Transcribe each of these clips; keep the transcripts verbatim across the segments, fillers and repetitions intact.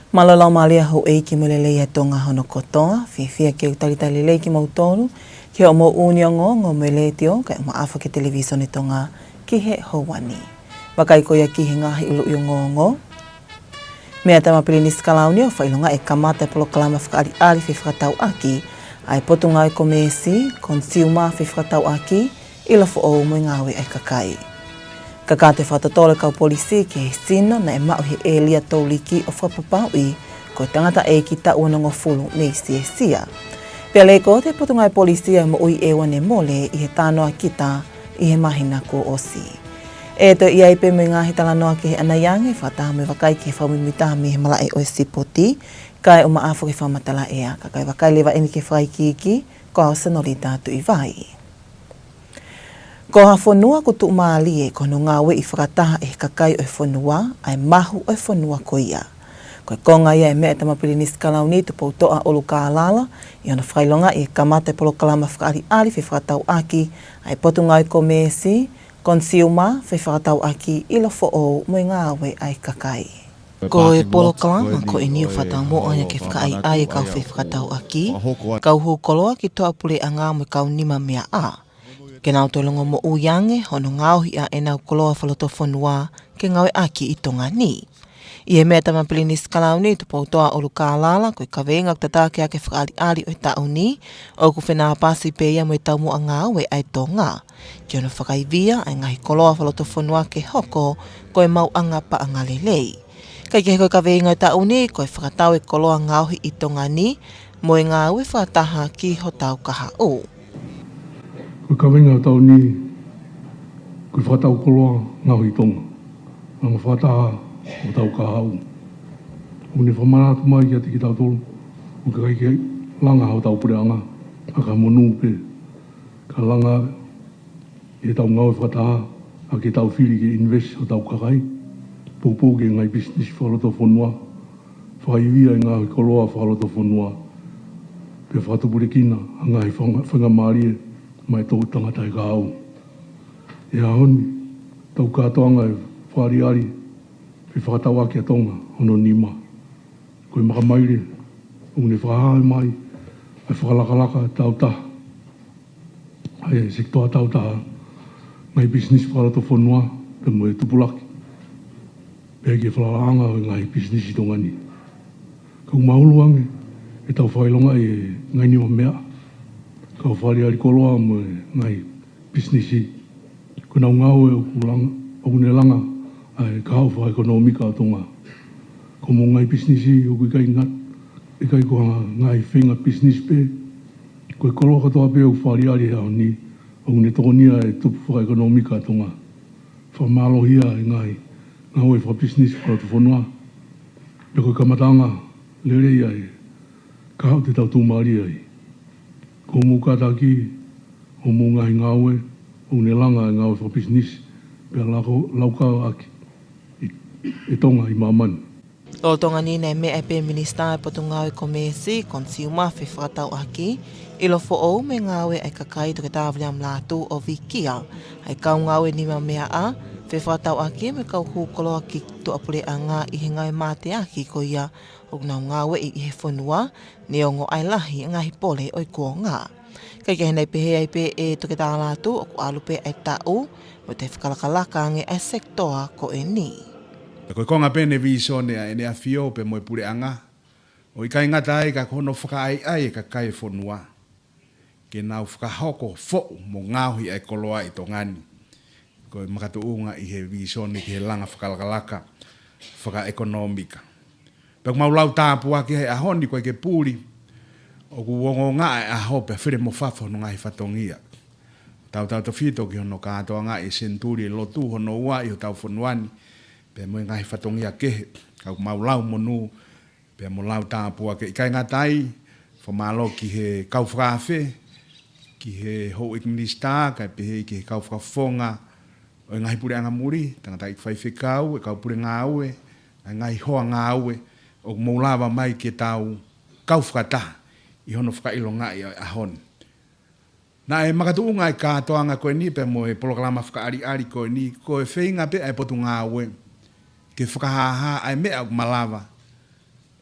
Mālō e laumālie houʻeiki mo e lelei ʻa Tonga hono kotoa, fiefia ke u talitali lelei kimoutolu ki hoʻomou ʻū ongoongo mei he Letiō kae ʻumaʻā foki e Televīsone Tonga ki he houa ni. Vakai ko ia ki he ngaahi ʻuluʻi ongoongo. Meʻa ʻa e Tama Pilinisi Kalauni ʻo fakaʻilongaʻi e kamata e polokalama fakaʻaliʻali fefakatauʻaki ʻa e Potungāue Komēsi, Consumer, Fefakatauʻaki, ʻIlo Foʻou mo e Ngāue ʻa e Kakai. Kakato e fakatotolo e kau polisi ki he sino naʻe maʻu he ʻēlia Touliki ʻo fakapapauʻi ko e tangataʻeiki taʻu onongofulu mei Siasia. Pea lēkooti e Potungāue Polisi ʻa e moʻui ʻa e uane mole ʻi he Tanoa Kita ʻi he māhina kuo ʻosi. ʻE toe ʻi ai pē mo e ngaahi talanoa kehe ʻanai ange, fakataha mo e vakai ki he fakamuimuitaha mei he malaʻe ʻo e sipoti, kae ʻumaʻā foki e fakamatala ʻea. Ka ʻoku vakai leva eni ki he fakaikiiki, ko au Senolita Tuʻivai. Ko ha fonua kuo tuʻumālie, ko hono ngāueʻi fakataha ʻe he kakai ʻo e fonua ʻa e mahu ʻo e fonua ko ia. Ko e konga ia e meʻa ʻa e Tama Pilinisi Kalauni Tupoutoʻa ʻUlukālala ʻi hono fakaʻilongaʻi e kamata e polokalama fakaʻaliʻali fefakatauʻaki ʻa e Potungāue Komēsi, Consumer, Fefakatauʻaki, ʻIlo Foʻou mo e Ngāue ʻa e Kakai. Ko e polokalama ko eni ʻoku fakataumuʻa ia ke fakaʻaiʻai e kau fefakatauʻaki, kau hū koloa ki tuʻapuleʻanga mo e kau nimameaʻa, ke nau toe longomoʻui ange hono ngaohi ʻa ʻenau koloa fakalotofonua ke ngāueʻaki ʻi Tonga ni. ʻI he meʻa ʻa e Tama Pilinisi Kalauni Tupoutoʻa ʻUlukālala, ko e kaveinga ʻoku tataki ʻaki e fakaʻaliʻali ʻo e taʻu ni ʻoku fenāpasi pē ia mo e taumuʻa ngāue ʻa e Tonga ki hono fakaivia ʻa e ngaahi koloa fakalotofonua ke hoko ko e maʻuʻanga paʻanga lelei. Kae kehe, ko e kaveinga ʻo e taʻu ni ko e fakatau e koloa ngaohi ʻi Tonga ni mo e ngāue fakataha ki hotau kahaʻu. Ko e kaveinga ʻo e taʻu ni ko e fakatau koloa ngaohi ʻi Tonga, langa fakataha hotau kahaʻu. ʻOku ne fakamanatu mai kiate kitautolu ʻoku ʻikai ke langa hotau puleʻanga ʻaki ha monū pē, ka langa ʻi heʻetau ngāue fakataha, ʻaki ʻetau fili ke invest hotau kakai, poupou ki he ngaahi pisinisi fakalotofonua, fakaivia e ngaahi koloa fakalotofonua, pea fakatupulekina ʻa e ngaahi fanga-, faingamālie maʻa e toʻutangata ʻo e kahaʻu. ʻI he ʻaho ni, ʻetau kātoanga e fakaʻaliʻali fefakatauʻaki ʻa Tonga hono nima. Ko e makamaile ʻoku ne fakahā mai ʻa e fakalakalaka tāutaha ʻa e sekitoa tāutaha, ngaahi pisinisi fakalotofonua, pea mo e tupulaki pea ki he falalaʻanga ʻo e ngaahi pisinisi ʻi Tonga ni. Ka ʻoku māʻulu ange ʻetau fakaʻilongaʻi e ngaahi nimameaʻa, kau fakaʻaliʻali koloa mo e ngaahi pisinisi, ko ʻenau ngāue ʻoku langa, ʻoku ne langa ʻa e kahaʻu fakaʻekonōmika ʻo Tonga. Ko hoʻomou ngaahi pisinisi ʻoku ʻikai nga-, ʻikai ko ha ngaahi feinga pisinisi pē, ko e koloa kotoa pē ʻoku fakaʻaliʻali he ʻaho ni, ʻoku ne tokonia e tupu fakaʻekonōmika ʻa Tonga. Fakamālohia e ngaahi ngāue fakapisinisi fakalotofonua, pea ko e kamataʻanga lelei ʻa e kahaʻu te tau tuʻumālie ai. Ko hoʻomou kātaki, hoʻomou ngaahi ngāue, ʻoku ne langa e ngāue fakapisinisi, pea lauko-, laukau ʻaki ʻe, ʻe Tonga ʻi māmani. Lolotonga ni naʻe meʻa ai pē Minisitā e Potungāue Komēsi, Consumer, Fefakatauʻaki, ʻIlo Foʻou mo e Ngāue ʻa e Kakai, Toketā Viliami Lātū, ʻo vikia ʻa e kau ngāue nimameaʻa, fefakatauʻaki mo e kau hū koloa ki tuʻapuleʻanga ʻi he ngāue mateaki ko ia ʻoku nau ngāueʻi ʻi he fonua, neongo ʻa e lahi e ngaahi pole ʻo e kuonga. Kae kehe, naʻe pehē ai pē ʻe Toketā Lātū ʻoku ʻalu pē ʻa e taʻu mo toe fakalakalaka ange ʻa e sekitoa ko eni. Pea ko e konga pē ʻene vīsone ʻa ʻEne ʻAfio pea mo e puleʻanga, ʻo ʻikai ngata ai ka ko hono fakaʻaiʻai e kakai e fonua ke nau fakahoko foʻu mo ngaohi ʻa e koloa ʻi Tonga ni. Ko e makatuʻunga ʻi he vīsone ki he langa fakalakalaka fakaʻekonōmika. Pea ʻoku mau lau tāpuaki he ʻaho ni, ko e ke puli ʻoku ongoongo ʻa e ʻaho pea felemofafo hono ngaahi fatongia. Tautautefito ki hono kātoangaʻi e senituli e lotu hono ua ʻi hotau fonua ni, pea mo e ngaahi fatongia kehe. Ka ʻoku mau lau monū pea mo lau tāpuaki, ʻikai ngata ai, fakamālō ki he kau fakaafe, ki he houʻeiki minisitā, kae pehē ki he kau fakafofonga ʻo e ngaahi puleʻanga muli, tangataʻeiki faifekau, e kau pule ngāue, ʻa e ngaahi hoa ngāue, ʻoku mou lava mai ke tau kau fakataha ʻi hono fakaʻilongaʻi ʻo e ʻaho ni. Naʻe makatuʻunga e kātoanga ko eni pea mo e polokalama fakaʻaliʻali ko eni, ko e feinga pē ʻa e Potungāue ke fakahāhā ʻa e meʻa ʻoku malava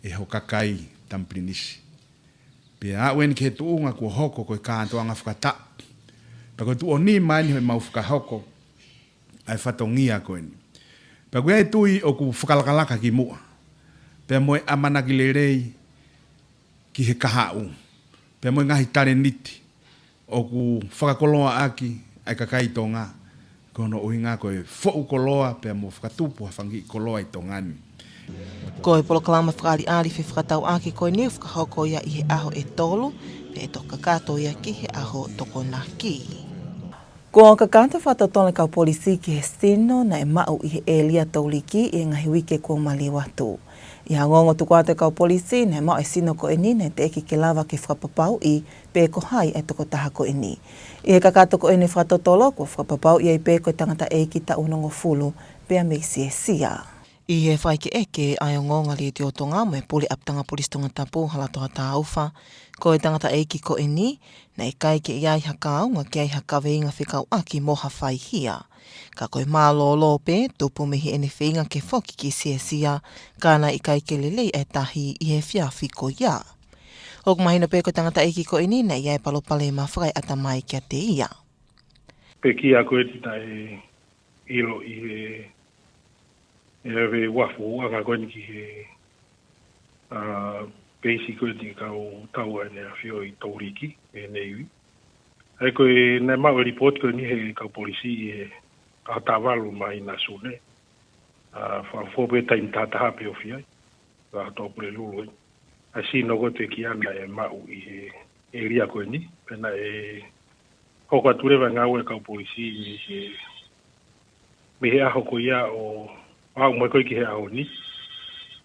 ʻe ho kakai Tama Pilinisi. Pea aʻu eni ki he tuʻunga kuo hoko ko e kātoanga fakataʻu. Pea ko e tuʻo nima eni ʻo ʻemau fakahoko ʻa e fatongia ko eni. Pea ko e tui ʻoku fakalakalaka ki muʻa. Pea mo e ʻamanaki lelei ki he kahaʻu. Pea mo e ngaahi taleniti ʻoku fakakoloaʻaki ʻa e kakai Tonga. Ko hono ʻuhinga ko e foʻu koloa pea mo fakatupu ha fanga kiʻi koloa ʻi Tonga ni. Ko e polokalama fakaʻaliʻali fefakatauʻaki ko eni ʻoku fakahoko ia ʻi he ʻaho ʻe tolu, pea ʻe toki kakato ia ki he ʻaho Tokonaki. Kuo kakato fakatotolo e kau polisi ki he sino naʻe maʻu ʻi he ʻēlia Touliki ʻi he ngaahi uike kuo maliu atu. ʻI he ongoongo tuku atu e kau polisi, naʻe maʻu e sino ko eni naʻe teʻeki ke lava ke fakapapauʻi pe ko hai e tokotaha ko eni. ʻI he kakato ko eni fakatotolo, kuo fakapapauʻi ai pē ko e tangataʻeiki taʻu onongofulu pea mei Siesia. ʻI he fakaʻekeʻeke ʻa e Ongoongo Letiō Tonga mo e Pule ʻApitanga Polisi Tongatapu, Halatoa Taufa, ko e tangataʻeiki ko eni, naʻe ʻikai ke ʻi ai ha kaunga ke ʻai ha kaveinga fekauʻaki mo ha faihia. Ka ko e mālōlō pē, tupu mei heʻene feinga ke foki ki Siesia, ka naʻe ʻikai ke lelei e tahi ʻi he efiafi ko ia. ʻOku mahino pē ko e tangataʻeiki ko eni naʻe ʻi ai e palopalema fakaeʻatamai kiate ia. Pekia ko eni naʻe ʻilo ʻi he, ʻi he uafu anga ko eni ki he, ā, peisi ko eni kau tau ʻa ʻEne ʻAfio ʻi Touliki, ʻi he Neivi. ʻA ia ko e naʻe maʻu e lipooti ko eni he kau polisi ʻi he ʻaho Tāvalu māhina Sune. Ā, fakafoʻou pē taimi tahataha pē ofi ai. Ka toa pule lulu ai. ʻA e sino ko e pekia naʻe maʻu ʻi he ʻēlia ko eni. Pea naʻe hoko atu leva e ngāue e kau polisi mei he, mei he ʻaho ko ia ʻo aʻu mai ko ē ki he ʻaho ni.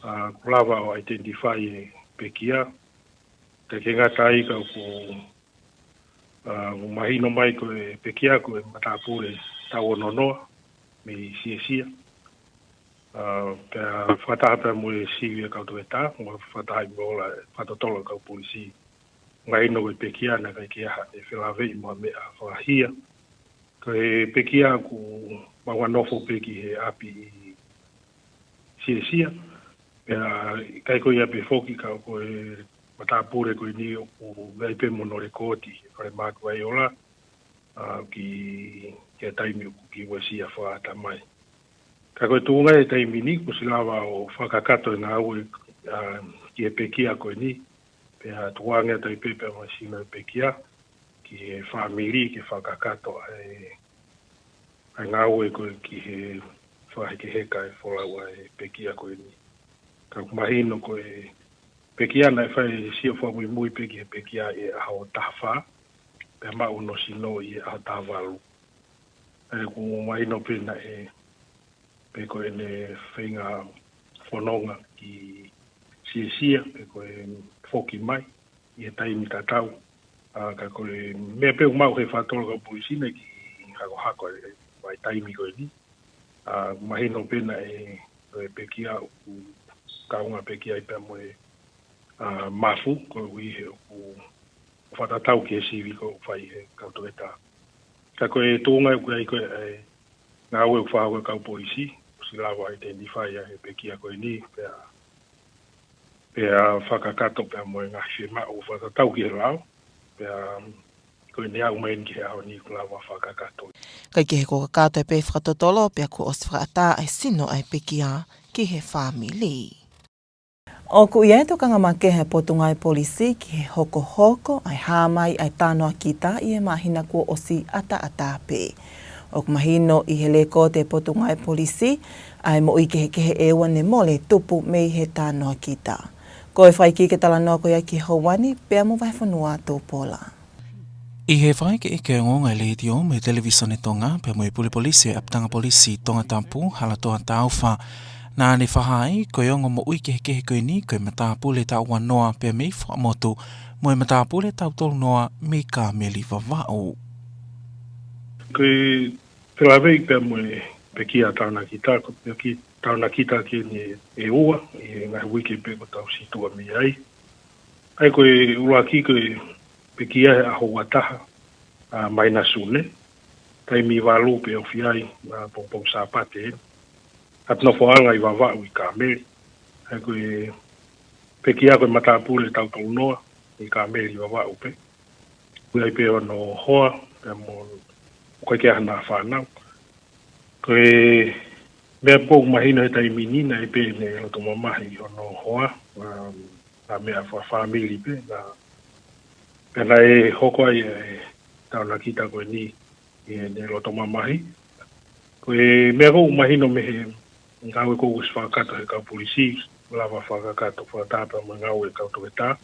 Ā, kuo lava ʻo identify e pekia. Teʻeki ke ngata ai ka kuo, ā, kuo mahino mai ko e pekia ko e matāpule taʻu ononoa mei Siesia. Ā, pea fakataha pea mo e sivi e kau toketā, mo fakataha mo e ola fakatotolo e kau polisi. Mahino ko e pekia naʻe ʻikai ke ʻi ai haʻane felāveʻi mo ha meʻa fakahia. Ko e pekia ʻoku maʻu ʻa e nofo pē ki he ʻapi ʻi Siesia. Pea ʻikai ko ia pē foki ka ko e matāpule ko eni ʻoku ʻi ai pē mo hono lekooti he falemahaki ʻa e ola, ā, ki, ki he taimi ʻoku kiʻi uesia fakaʻatamai. Ka ko e tuʻunga he taimi ni, kuo ʻosi lava ʻo fakakakato e ngāue, ā, ki he pekia ko eni, pea tukuange atu ai pē pea mo e sino e pekia, ki he fāmili ke fakakakato ʻa e, ʻa e ngāue ko ē ki he fakahekeheka e folau ʻa e pekia ko eni. Ka ʻoku mahino ko e pekia naʻe fai e sio fakamuimui pē ki he pekia ʻi he ʻaho taha fā, pea maʻu hono sino ʻi he ʻaho taha valu. ʻA ia ʻoku mahino pē naʻe, pe ko ʻene feinga fononga ki Siesia, pe ko e foki mai ʻi he taimi tatau. Ā, ka ko e meʻa pē ʻoku maʻu he fakatotolo e kau polisi naʻe kiʻi hakohako e vahaʻa taimi ko eni. Ā, mahino pē naʻe, ko e pekia ʻoku kaunga pekia ai pea mo e, ā, mafu, koeʻuhi he ʻoku fakatatau ki he sivi ko ē ʻoku fai he kau toketā. Ka ko e tuʻunga ʻoku ʻi ai ko ē, ē, ngāue ʻoku fakahoko e kau polisi, ʻosi lava ʻo identify ʻa e pekia ko eni, pea, pea fakakakato pea mo e ngaahi fiemaʻu fakatatau ki he lao, pea ko ʻene aʻu mai eni ki he ʻaho ni kuo lava fakakakato. Kae kehe kuo kakato e pē fakatotolo, pea kuo ʻosi fakaʻatā e sino ʻa e pekia ki he fāmili. ʻOku ʻi ai e tokanga makehe ʻa e Potungāue Polisi ki he hokohoko ʻa e hā mai ʻa e tānoakita ʻi he māhina kuo ʻosi ʻataʻatā pē. ʻOku mahino ʻi he lekooti ʻa e Potungāue Polisi ʻa e moʻui kehekehe ʻe ua ne mole tupu mei he tānoakita. Ko e fakaikiiki e talanoa ko ia ki he houa ni pea mo Vahefonua Tupola. ʻI he fakaʻekeʻeke ʻa e Ongoongo Letiō mo e Televīsone Tonga, pea mo e Pule Polisi ʻo e ʻApitanga Polisi Tongatapu, Halatoa Taufa, naʻá ne fakahā ai ko e ongo moʻui kehekehe ko eni ko e matāpule taʻu ua noa pea mei Fuaʻamotu, mo e matāpule taʻu tolu noa mei Kāmeli, Vavaʻu. Ko e felāveʻi pea mo e pekia tānoakita, ko e pekia tānoakita ko eni ʻe ua, ʻi he ngaahi uike pē kuo tau situʻa mei ai. ʻA ia ko e ʻuluaki ko e pekia he ʻaho ua taha, ā, māhina Sune, taimi valu pē ofi ai, ā, pongipongi Sāpate, ʻi he nofoʻanga ʻi Vavaʻu ʻi Kāmeli. ʻA ia ko e pekia ko e matāpule tautau noa ʻi Kāmeli Vavaʻu pē. ʻOku ʻi ai pē hono hoa, pea mo ʻoku ʻikai ke ʻi ai haʻana fānau. Ko e meʻa pē ʻoku mahino he taimi ni naʻe ʻi ai pē ʻene loto mamahi hono hoa, um, ʻa e meʻa fakafāmili pē, naʻa, pea naʻe hoko ai e taonakita ko eni ʻi heʻene loto mamahi. Ko e meʻa ʻoku mahino mei he ngāue kuo ʻosi fakakakato he kau polisi, lava fakakakato fakataha pea mo e ngāue ʻa e kau toketā.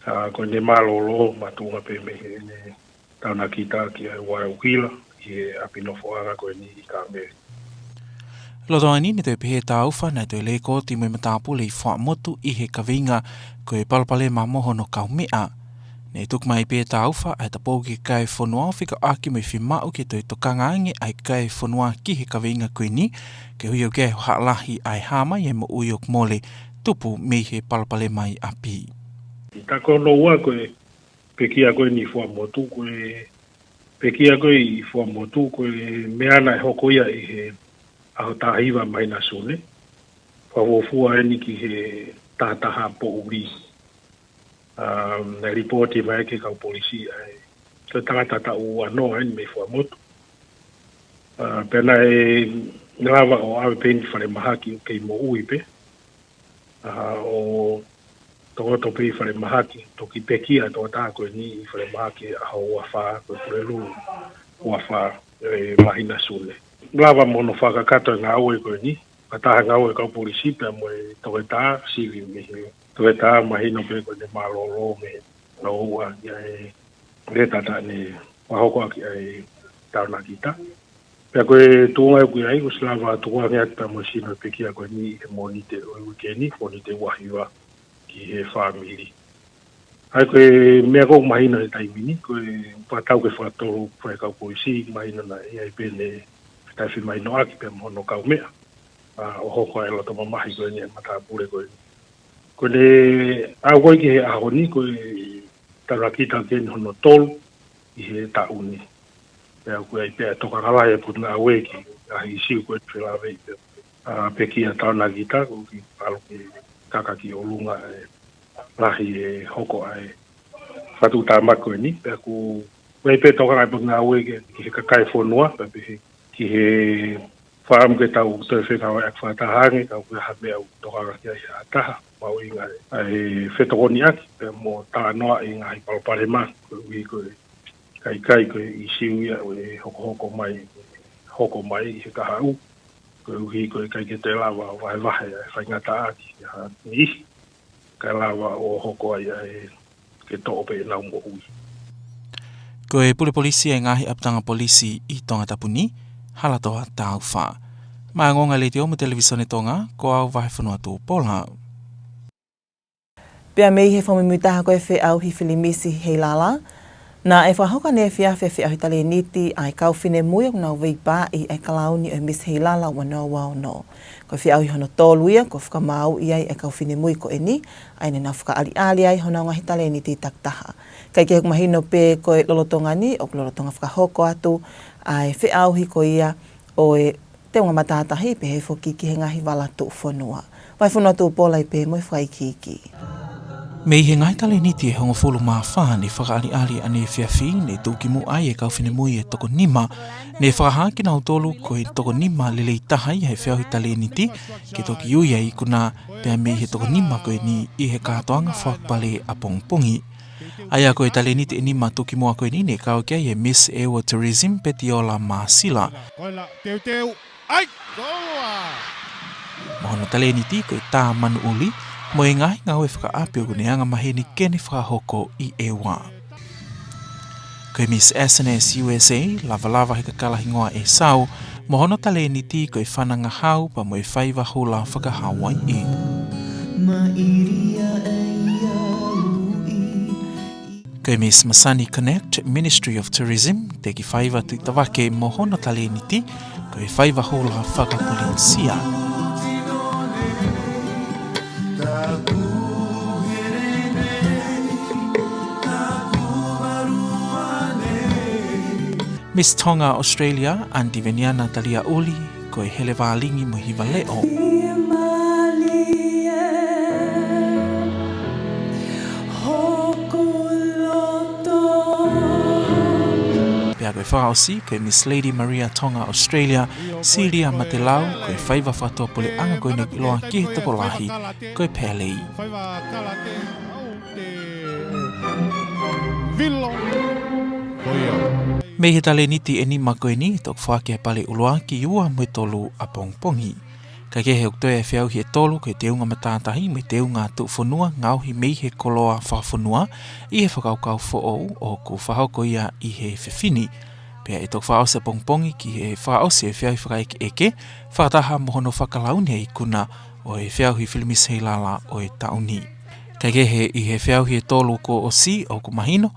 ʻA, ko ʻene mālōlō makatuʻunga pē mei heʻene taonakita ki he uara ʻUkila, ʻi he ʻapi nofoʻanga ko eni ʻi Kāmeli. Lolotonga ni naʻe toe pehē ʻe Taufa naʻe toe lēkooti mo e matāpule ʻi Fuaʻamotu ʻi he kaveinga ko e palopalema mo hono kaumeʻa. Naʻe tuku mai pē ʻe Taufa ʻa e tapou ki he kakai e fonua ʻo fekauʻaki mo e fiemaʻu ke toe tokanga ange ʻa e kakai e fonua ki he kaveinga ko eni, koeʻuhi ʻoku ʻi ai e hohaʻa lahi ʻa e hā mai e moʻui ʻoku mole tupu mei he palopalema ʻi ʻapi. ʻI he taʻu ko hono ua ko e pekia ko eni ʻi Fuaʻamotu, ko e pekia ko ē ʻi Fuaʻamotu, ko e meʻa naʻe hoko ia ʻi he ʻaho taha hiva māhina Sune. Fakafuofua eni ki he taha taha poʻuli. Um, naʻe lipooti mai ki he kau polisi ʻa e, ko e tangata taʻu ua noa eni mei Fuaʻamotu. Uh, pea naʻe lava ʻo ʻave pē eni ki falemahaki ʻoku kei moʻui pē. ʻA, ʻo tokoto pē ʻi falemahaki, toki pekia e tokotaha ko eni ʻi falemahaki ʻaho ua fā, ko e Pulelulu ua fā, ʻi he māhina Sune. Lava mo hono fakakakato e ngāue ko eni, fakataha e ngāue ʻa e kau polisi pea mo e toketā sivi mei he toketā mahino pē ko ʻene mālōlō mei he ʻaho ua ia e lētata ne fakahoko ʻaki ʻa e taonakita. Pea ko e tuʻunga ʻoku ʻi ai, ʻosi lava tukuange atu pea mo e sino e pekia ko eni ʻi he Mōnite ʻo e uike ni, Mōnite ua hiva ki he fāmili. ʻA ia ko e meʻa ʻoku mahino he taimi ni, ko e fakatau ke fakatolu fai kau polisi, mahino naʻe ʻi ai pē ʻene fetaifimahinoʻaki pea mo hono kaumeʻa. ʻA, ʻo hoko ai e loto mamahi ko eni ʻa e matāpule ko eni. Ko ʻene aʻu ko ē ki he ʻaho ni, ko e taonakita ko eni hono tolu ʻi he taʻu ni. Pea ʻoku ʻi ai pē ʻa e tokanga lahi ʻa e Potungāue ki he ngaahi ʻīsiu ko ē ʻoku felāveʻi pea, ʻa, pekia taonakita, ʻoku kei ʻalu ke kaka ki ʻolunga e lahi e hoko ʻa e fakatuʻutāmaki ko eni. Pea ʻoku ʻi ai pē tokanga ʻa e Potungāue ki, ki he kakai e fonua, pea pehē ki he fakaʻamu ke tau toe fengāueʻaki fakataha ange, ka ʻoku ʻi ai ha meʻa ʻoku tokanga ki ai ha taha, mahuʻinga ʻa e fetokoniʻaki pea mo talanoaʻi e ngaahi palopalema, koeʻuhi ko e ʻikai, ʻikai ko e ʻīsiu ia ʻoku hokohoko mai, hoko mai ʻi he kahaʻu, koeʻuhi ko e ʻikai ke toe lava ʻo vahevahe ʻa e faingataʻa ki ha niʻihi, kae lava ʻo hoko ai ʻa e ke toʻo pē ʻenau moʻui. Ko e pule polisi ʻa e ngaahi ʻapitanga polisi ʻi Tongatapu ni, Halatoa Taufa. Maʻá e ongoongo ʻa e Letiō mo e Televīsone Tonga, ko au Vahefonua Tupola. Pea mei he fakamuimuitaha ko e feʻauhi filimisi Heilala, naʻe fakahoko ʻaneefiafi e feʻauhi talēniti ʻa e kau finemui ʻoku nau veipaaʻi ʻa e kalauni ʻo e Miss Heilala ua noa ua ono. Ko e feʻauhi hono tolu ia kuo fakamaauʻi ai ʻa e kau finemui ko eni, ʻa ia naʻa nau fakaʻaliʻali ai honau ngaahi talēniti takitaha. Kae kehe, ʻoku mahino pē ko e lolotonga ni, ʻoku lolotonga fakahoko atu ʻa e feʻauhi ko ia ʻo e teunga matātahi, pehē foki ki he ngaahi vala tuʻufonua. Vahefonua Tupola ʻi pē mo e fakaikiiki. Mei he ngaahi talēniti ʻe hongofulu mā fā naʻe fakaʻaliʻali ʻaneefiafi, naʻe tuʻukimuʻa ai e kau finemui ʻe toko nima. Naʻe fakahā kinautolu ko e toko nima lelei taha ia he feʻauhi talēniti, ke toki ui ʻa e ikuna pea mei he toko nima ko eni ʻi he kātoanga fakapale ʻapongipongi. ʻA ia ko e talēniti ʻe nima tuʻukimuʻa ko eni naʻe kau ki ai e Miss ʻEua Tourism, Petiola Māsila. Koela, teuteu, ʻai! Soa! Mo hono talēniti ko e tā manu ʻuli, mo e ngaahi ngāue fakaʻapi ʻoku ne angamaheni ke ne fakahoko ʻi ʻEua. Ko e Miss S N S U S A, lavalava he kakala hingoa ʻEsau, mo hono talēniti ko e fananga hau pea mo e faiva hula faka-Hawaiʻi. Ko e Miss Masani Connect, Ministry of Tourism, Teki Faiva Tuʻitavake, mo hono talēniti ko e faiva hula faka-Polinisia. Miss Tonga Australia, Aunty Veniana Taliaʻuli, ko e hele vāligi mo e hiva leʻo. Ko e fakaʻosi, ko e Miss Lady Maria Tonga Australia, Silia Matelau, ko e faiva fakatuʻapuleʻanga ko eni ʻoku ʻiloa ki he tokolahi ko e Pele. Mei he talēniti ʻe nima ko eni, toki foaki e pale ʻuluaki, ua mo e tolu ʻapongipongi. Kae kehe ʻoku toe ʻi ai e feʻauhi ʻe tolu, ko e teunga matātahi mo e teunga tuʻufonua, ngaohi mei he koloa fakafonua, ʻi he fakakaukau foʻou ʻoku fakahoko ia ʻi he efiafi ni. Pea ʻe toki fakaʻosi ʻapongipongi ki he fakaʻosi e feʻauhi fakaʻekeʻeke, fakataha mo hono fakalauni e ikuna ʻo e feʻauhi Fili Misi Heilala ʻo e taʻu ni. Kae kehe ʻi he feʻauhi ʻe tolu kuo ʻosi, ʻoku mahino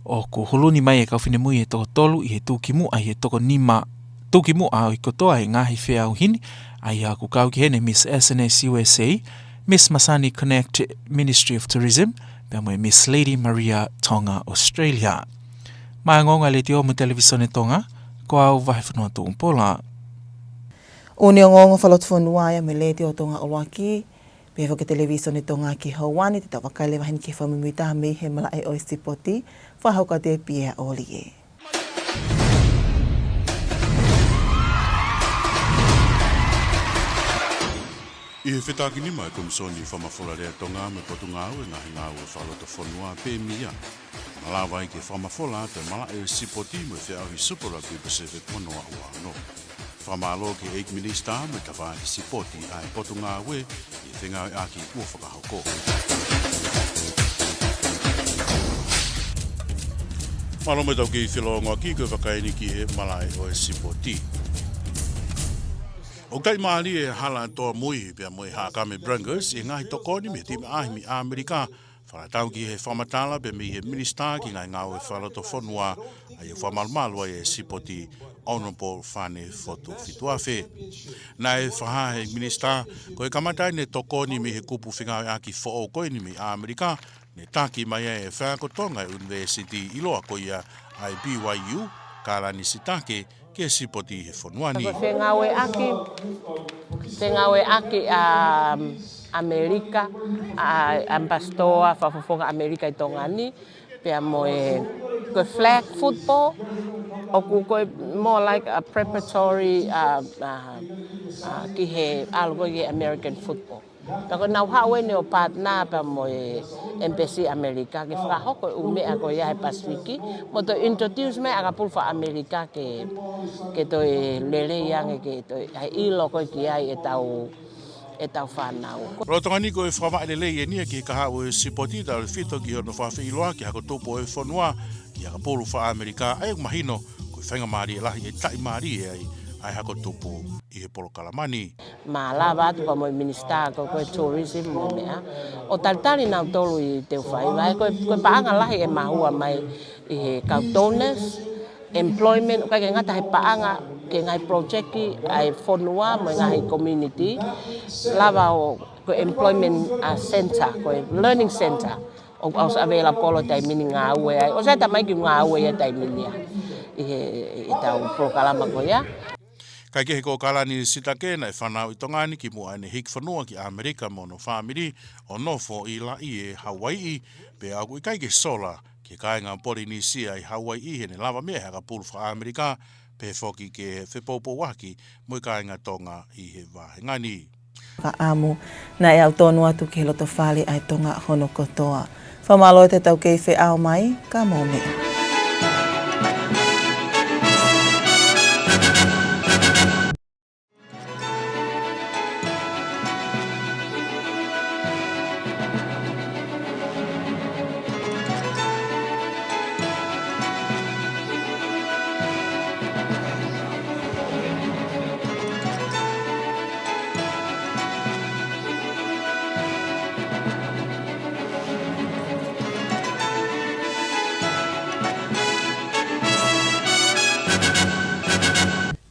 ʻoku huluni mai e kau finemui ʻe toko tolu ʻi he tuʻukimuʻa, ʻi he toko nima tuʻukimuʻa ʻo e kotoa e ngaahi feʻauhi ni, ʻa ia ʻoku kau ki heni e Miss S N S U S A, Miss Masani Connect Ministry of Tourism, pea mo e Miss Lady Maria Tonga Australia. Maʻá e ongoongo ʻa e Letiō mo e Televīsone Tonga, ko au Vahefonua Tuʻupola. ʻOku ne ongoongo fakalotofonua ia mei he Letiō Tonga ʻUluaki, pea foki Televīsone Tonga ki he houa ni, te tau vakai leva heni ki he fakamuimuitaha mei he malaʻe ʻo e sipoti, fakahoko atu ʻe Pia ʻOlie. ʻI he fetākinima ʻa e Komisoni Fakamafola Lea Tonga mo e Potungāue Ngaahi Ngāue Fakalotofonua, pe mia, malava ai ke fakamafola atu e malaʻe ʻo e sipoti mo e feʻauhi Super Rugby Pacific ua noa ua ono. Fakamālō ki he ʻEiki Minisitā mo e Tafaʻaki Sipoti ʻa e Potungāue ʻi he fengāueʻaki kuo fakahoko. Mālō mo e tau kei felōngoaki, ko e vakai eni ki he malaʻe ʻo e sipoti. ʻOku taʻimālie e hala ʻa Toa Mui pea mo e Haʻakame Breakers ʻi he ngaahi tokoni mei he timi ʻaʻahi mei ʻAmelika, fakatatau ki he fakamatala pē mei he Minisitā ki he Ngaahi Ngāue Fakalotofonua, ʻa ia ʻoku fakamalumalu ai e sipoti, Honourable Fane Fotu Fituafe. Naʻe fakahā ʻe he Minisitā, ko e kamata eni e tokoni mei he kupu fengāueʻaki foʻou ko eni mei ʻAmelika, ne taki mai ai e faiako Tonga ʻi he ʻunivēsiti ʻiloa ko ia ʻa e B Y U, Kalani Sitake, ki he sipoti ʻi he fonua ni. Ko e fengāueʻaki, fengāueʻaki ʻa ʻAmelika, ʻa e ʻAmipasitoa Fakafofonga ʻAmelika ʻi Tonga ni, pea mo e, ko e flag football, ʻoku ko e more like a preparatory, uh, uh, uh, ki he ʻalu ko ē ki he American football. Pea ko ʻenau haʻu eni ʻo partner pea mo e Embassy ʻAmelika ke fakahoko e ʻū meʻa ko ia he Pasifiki, mo toe introduce mai ʻakapulu faka-ʻAmelika ke, ke toe lelei ange, ke toe ʻi ai e ʻilo ko ē ki ai ʻetau, ʻetau fānau. Lolotonga ni ko e fakavaʻe lelei eni ia ki he kahaʻu ʻo e sipoti, tautefito ki hono fakafeʻiloaki e hako tupu ʻo e fonua ki he ʻakapulu faka-ʻAmelika, ʻa ia ʻoku mahino ko e faingamālie lahi ʻe taʻimālie ai ʻa e hako tupu ʻi he polokalama ni. Malava atu pea mo e Minisitā ko ē ko e Tourism mo e meʻa, ʻo talitali nautolu ʻi he teu faiva. Ko e, ko e paʻanga lahi ʻe mahua mai ʻi he kau donors, employment, ʻo ʻikai ke ngata he paʻanga ki he ngaahi project ʻa e fonua mo e ngaahi community. Lava ʻo, ko e employment, uh, center, ko e learning center, ʻoku ʻosi available he taimi ni, ngāue ai. ʻOsi ʻi ai e tamaiki ngāue ia he taimi ni ia ʻi he, ʻi heʻetau polokalama ko ia. Kae kehe, ko Kalani Sitake naʻe fanauʻi ʻi Tonga ni kimuʻa ʻene hiki fonua ki ʻAmelika mo hono fāmili, ʻo nofo ʻi Laie, Hauaiʻi, pea ʻoku ʻikai ke sola ki he kāinga Polinisia ʻi Hauaiʻi heʻene lava mei ai e hako tupu faka-ʻAmelika, pehē foki ki he fepoupouaki mo e kāinga Tonga ʻi he vāhenga ni. Fakaʻamu, naʻe ʻalu tonu atu ki he loto fale ʻa e Tonga hono kotoa. Fakamālō atu ʻetau kei feʻao mai, ka mou meʻa.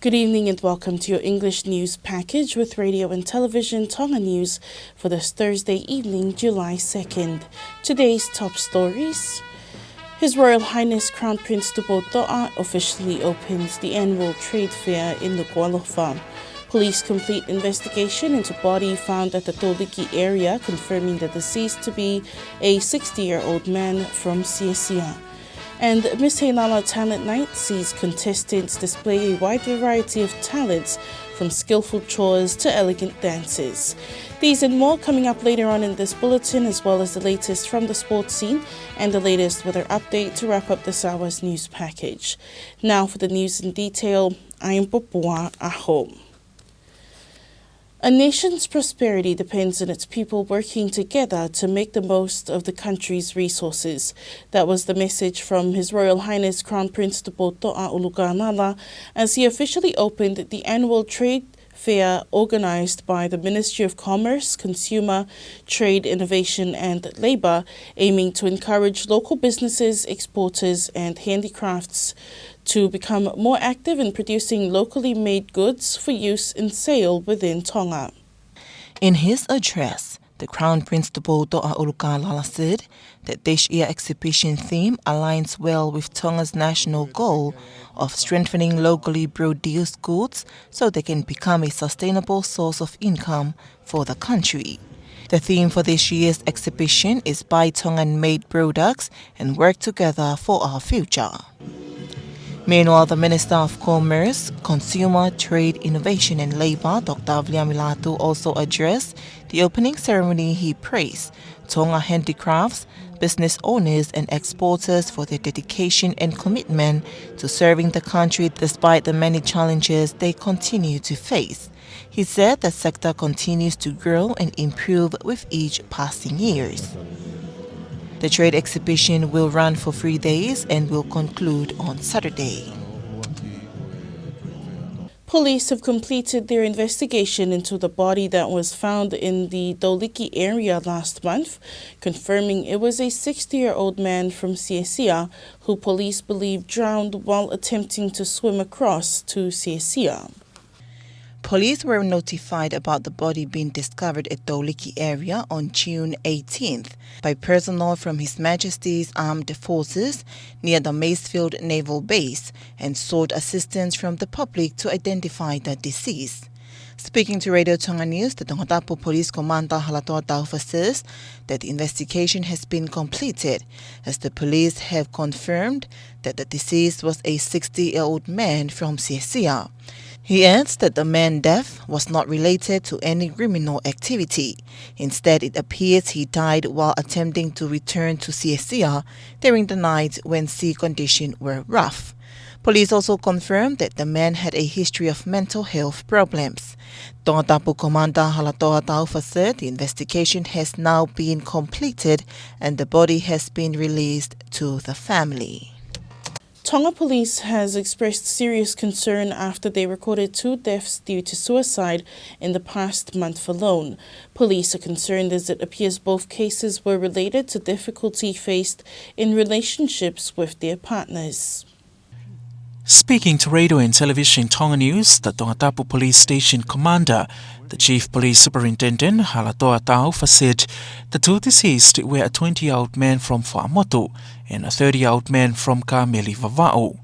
Good evening and welcome to your English news package with Radio and Television Tonga News for this Thursday evening, July second. Today's top stories. His Royal Highness Crown Prince Tupoutoʻa officially opens the annual trade fair in Nukuʻalofa. Police complete investigation into body found at the Toliki area, confirming the deceased to be a sixty-year-old man from Siasia. And Miss Heilala Talent Night sees contestants display a wide variety of talents, from skillful chores to elegant dances. These and more coming up later on in this bulletin, as well as the latest from the sports scene and the latest weather update to wrap up this hour's news package. Now for the news in detail, I'm Popua Aho. A nation's prosperity depends on its people working together to make the most of the country's resources. That was the message from His Royal Highness Crown Prince Tupoutoʻa ʻUlukalala as he officially opened the annual trade fair organized by the Ministry of Commerce, Consumer, Trade, Innovation and Labour, aiming to encourage local businesses, exporters and handicrafts to become more active in producing locally made goods for use and sale within Tonga. In his address, the Crown Prince Tupoutoʻa ʻUlukalala said that this year's exhibition theme aligns well with Tonga's national goal of strengthening locally produced goods so they can become a sustainable source of income for the country. The theme for this year's exhibition is Buy Tongan Made Products and Work Together for Our Future. Meanwhile, the Minister of Commerce, Consumer, Trade, Innovation and Labour, Doctor Viliami Lātū, also addressed the opening ceremony. He praised Tonga handicrafts, business owners and exporters for their dedication and commitment to serving the country despite the many challenges they continue to face. He said the sector continues to grow and improve with each passing years. The trade exhibition will run for three days and will conclude on Saturday. Police have completed their investigation into the body that was found in the Toliki area last month, confirming it was a sixty-year-old man from Siasia who police believe drowned while attempting to swim across to Siasia. Police were notified about the body being discovered at Toliki area on June eighteenth by personnel from His Majesty's Armed Forces near the Masefield Naval Base and sought assistance from the public to identify the deceased. Speaking to Radio Tonga News, the Tongatapu Police Commander Halatoa Taufa says that the investigation has been completed, as the police have confirmed that the deceased was a sixty-year-old man from Siasia. He adds that the man's death was not related to any criminal activity. Instead, it appears he died while attempting to return to Siasia during the night when sea conditions were rough. Police also confirmed that the man had a history of mental health problems. Tongatapu Commander Halatoa Taufa said the investigation has now been completed and the body has been released to the family. Tonga Police has expressed serious concern after they recorded two deaths due to suicide in the past month alone. Police are concerned as it appears both cases were related to difficulty faced in relationships with their partners. Speaking to Radio and Television Tonga News, the Tongatapu Police Station Commander, the Chief Police Superintendent, Halatoa Taufa, said the two deceased were a twenty-year-old man from Fuaʻamotu and a thirty-year-old man from Kameli, Vavaʻu.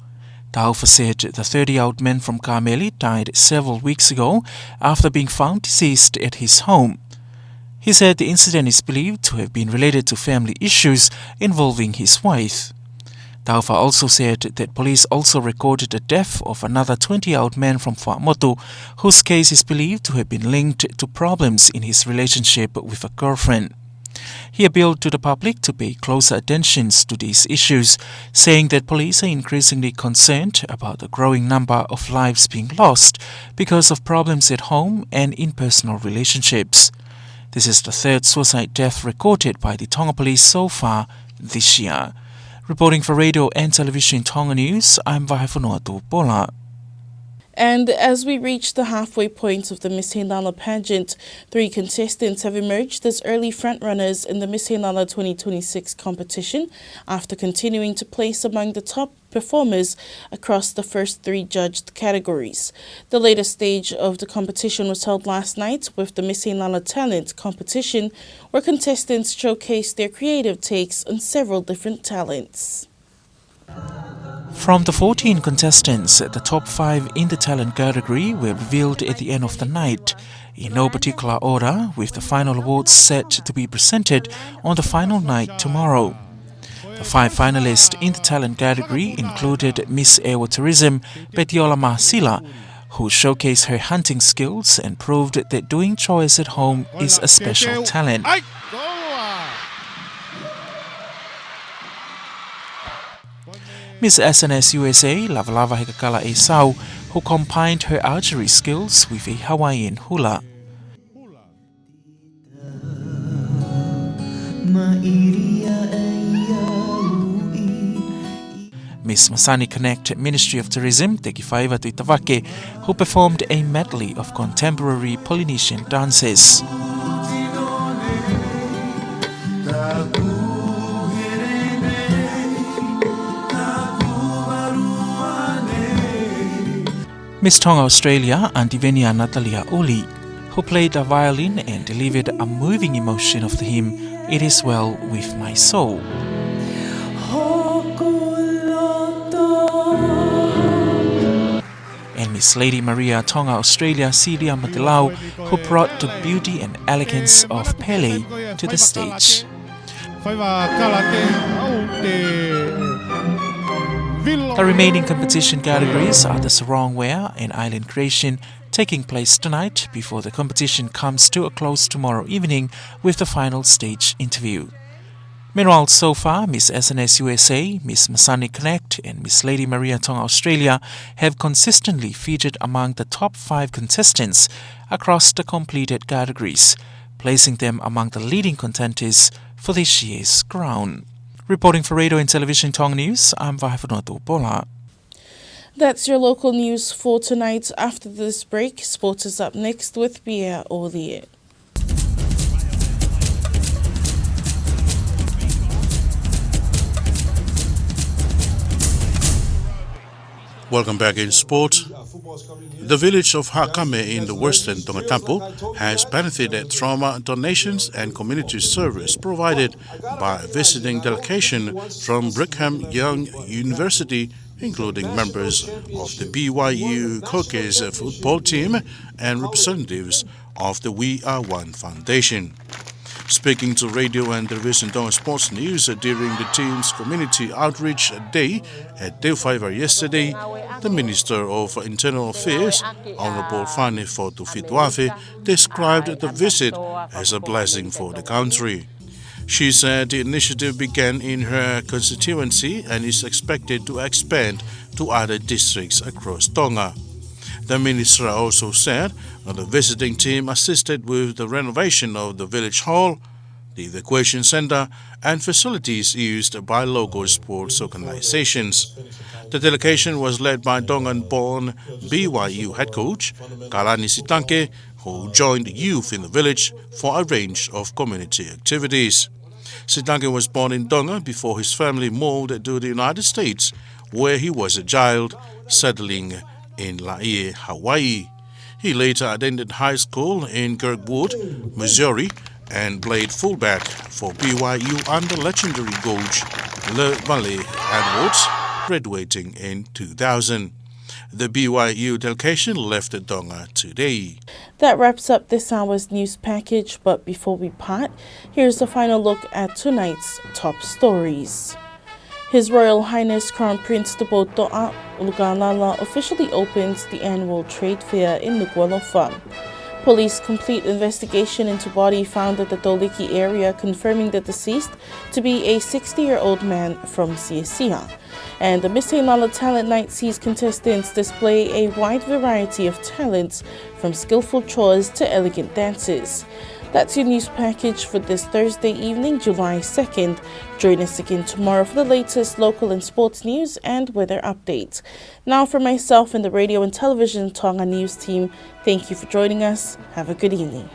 Taufa said the thirty-year-old man from Kameli died several weeks ago after being found deceased at his home. He said the incident is believed to have been related to family issues involving his wife. Taufa also said that police also recorded the death of another twenty-year-old man from Fuaʻamotu, whose case is believed to have been linked to problems in his relationship with a girlfriend. He appealed to the public to pay closer attentions to these issues, saying that police are increasingly concerned about the growing number of lives being lost because of problems at home and in personal relationships. This is the third suicide death recorded by the Tonga Police so far this year. Reporting for Radio and Television Tonga News, I'm Vahefonua Tupola. And as we reach the halfway point of the Miss Heilala pageant, three contestants have emerged as early frontrunners in the Miss Heilala twenty twenty-six competition after continuing to place among the top performers across the first three judged categories. The latest stage of the competition was held last night with the Miss Heilala Talent competition, where contestants showcased their creative takes on several different talents. From the fourteen contestants, the top five in the talent category were revealed at the end of the night, in no particular order, with the final awards set to be presented on the final night tomorrow. The five finalists in the talent category included Miss ʻEua Tourism, Petiola Masila, who showcased her hunting skills and proved that doing chores at home is a special talent. Miss S N S U S A, Lavalava Hekakala ʻEsau, who combined her archery skills with a Hawaiian hula. Miss Masani Connect, Ministry of Tourism, Tekifaiva Tuʻitavake, who performed a medley of contemporary Polynesian dances. Miss Tonga Australia, Antivenia Natalia Uli, who played the violin and delivered a moving emotion of the hymn, It Is Well With My Soul. And Miss Lady Maria Tonga Australia, Celia Matelau, who brought the beauty and elegance of Pele to the stage. The remaining competition categories are the sarong wear and island creation, taking place tonight before the competition comes to a close tomorrow evening with the final stage interview. Meanwhile, so far, Miss S N S U S A, Miss Masani Connect, and Miss Lady Maria Tonga Australia have consistently featured among the top five contestants across the completed categories, placing them among the leading contenders for this year's crown. Reporting for Radio and Television Tonga News, I'm Vahefonua Tupola. That's your local news for tonight. After this break, sport is up next with Pierre Olier. Welcome back in sport. The village of Haʻakame in the western Tongatapu has benefited from donations and community service provided by a visiting delegation from Brigham Young University, including members of the B Y U Cowcats football team and representatives of the We Are One Foundation. Speaking to Radio and Television Tonga Sports News during the team's community outreach day at Teufaivah yesterday, the Minister of Internal Affairs, Honourable Fane Fotu Fituafe, described the visit as a blessing for the country. She said the initiative began in her constituency and is expected to expand to other districts across Tonga. The minister also said that the visiting team assisted with the renovation of the village hall, the evacuation centre, and facilities used by local sports organisations. The delegation was led by Tongan-born B Y U head coach Kalani Sitake, who joined youth in the village for a range of community activities. Sitake was born in Tonga before his family moved to the United States, where he was a child, settling in Laie, Hawaii. He later attended high school in Kirkwood, Missouri, and played fullback for B Y U under legendary coach LaVale Edwards, graduating in two thousand. The B Y U delegation left Tonga today. That wraps up this hour's news package, but before we part, here's a final look at tonight's top stories. His Royal Highness Crown Prince Tupoutoʻa ʻUlukalala officially opens the annual trade fair in Nukuʻalofa. Police complete investigation into body found at the Toliki area, confirming the deceased to be a sixty-year-old man from Siasia. And the Miss Heinala Talent Night sees contestants display a wide variety of talents, from skillful chores to elegant dances. That's your news package for this Thursday evening, July second. Join us again tomorrow for the latest local and sports news and weather updates. Now, from myself and the Radio and Television Tonga News team, thank you for joining us. Have a good evening.